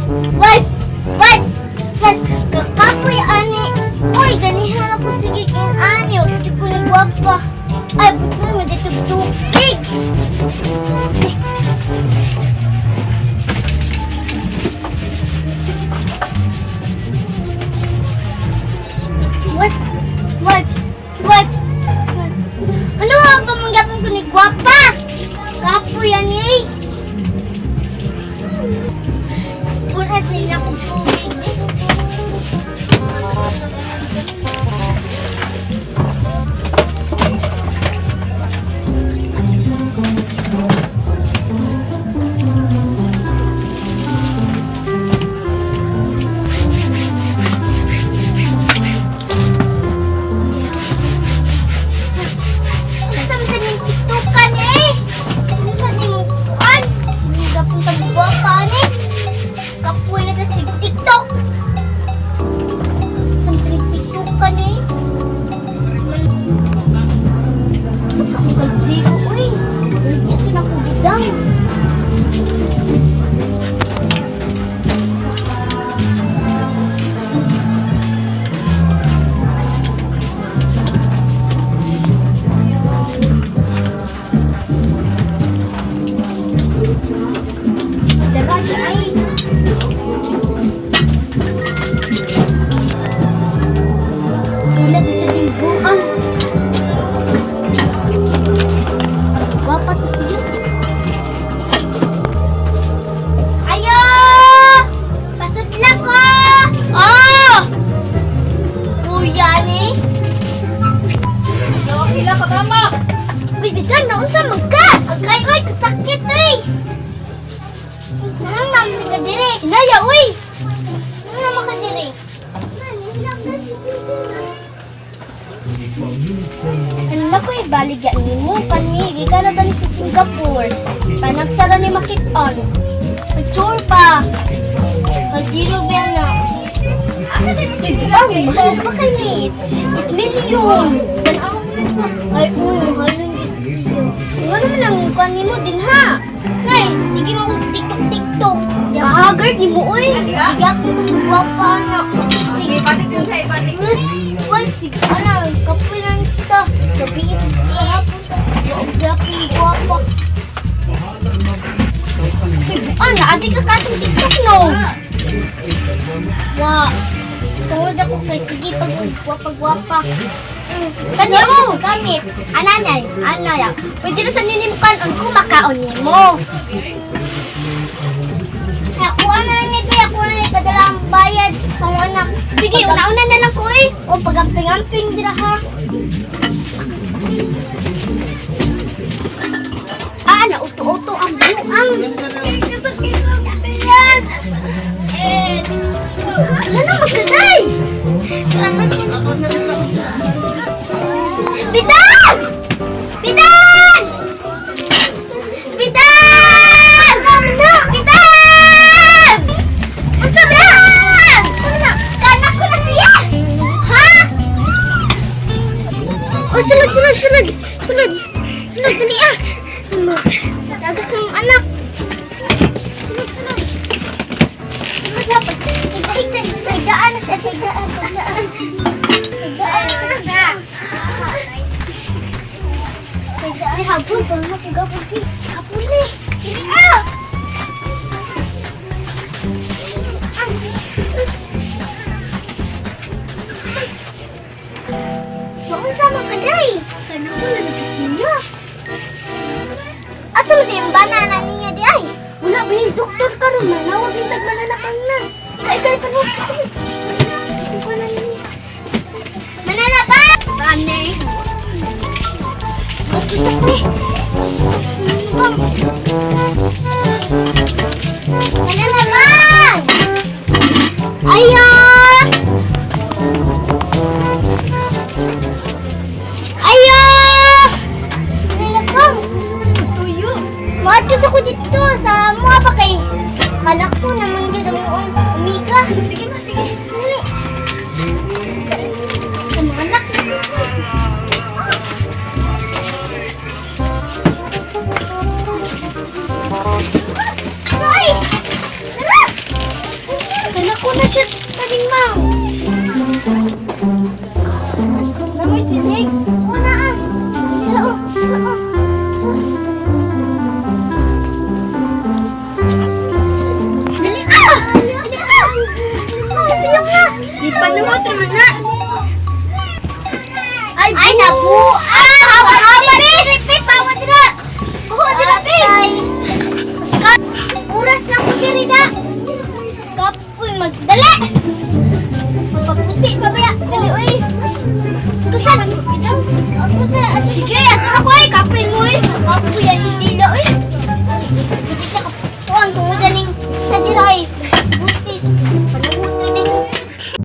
Wipes! Wipes! Wipes! Kakapoy ani! Uy, ganihan ako sige kin ani. Huwag ko ni gwapa. Ay, buto mo dito tubig. Wipes! Wipes! Wipes! Wipes! Ano ang pamanggapin ko ni gwapa? Kapoy ani eh. Punat sila kong tubig eh. Unsa man sa ning tiktokan eh? Unsa ni mo kuan? Gapon ta gwapa ni. Kapoy na ta sig TikTok. Unsa man sa ning tiktokan eh? Sa ka ko kaldero oy. Legit na ko bidang. Dara siya ay. Pila din sa timbuan. Gwapa to siya. Ayo! Pasudla ko! Oh! Kuya ni? Pila ka tama. Uy, bidan na unsa man ka? Agay oy, kasakit oy. Nang naman sa kadiri. Hinaya oy. Nang naman kadiri. Ano ko ibaligya nimo kani gikan na ba ni sa Singapore. Panagsara ni makit-on. Picture pa. Kaldiro ba na? Asa ba mahal pa kay ni? 8 million. Tanaw mo pa. Ay, uy, mahalon gid siya. Nga naman ang kuan nimo din ha. Nay, sige mo TikTok TikTok. Kahagard nimo uy. Gigapon ko gwapa na. Sige. Wait, sige ana, kapoy lang ta. Gabi kahapon ta. Gapon gwapa. Ay, buan na adik na katong TikTok no. Wa. Tungod ako kay sige pag gwapa gwapa. Kasi oh, gamit. Ananay, anaya. Pwede na sa nini mo kanon kung makaon nimo. Ako na lang ni Kuya, ako na lang padala ang bayad pang anak. Sige, una-una na lang ko eh. O pagamping-amping dira ha. Ah, nauto-uto ang buang. Kasakit sa tiyan. Eh, ano magkaday? Bidan! Bidan! Bidan! Bidan! Unsa ba? Kanak ko na siya! Ha? Oh, sulod, sulod, sulod! Sulod! Sulod, dali ah! Dagat ng anak! Sulod, sulod! Sulod dapat! Pagdaan, pagdaan na siya, pagdaan, pagdaan! Pagdaan, pagdaan! Ay, habol, parang napugapol, habol eh! Dali ah! Maunsa man ka day? Kana ko na nagkasinya. Asa man yung banana niya di ay? Wala ba yung doktor karon manawag yung tagmananakang na. Ikaw ikaw pa no. Manana ba? Bane. Ito sa kwe. Manana ba? Ayo! Ayo! Nilakang! Tuyo! Maadtos ako dito sa mga pa kay kanak ko naman dyan ang muong umiga. Sige na, sige. Dali. Sa mga anak. Ay! Tara! Na siya kaning, ma'am.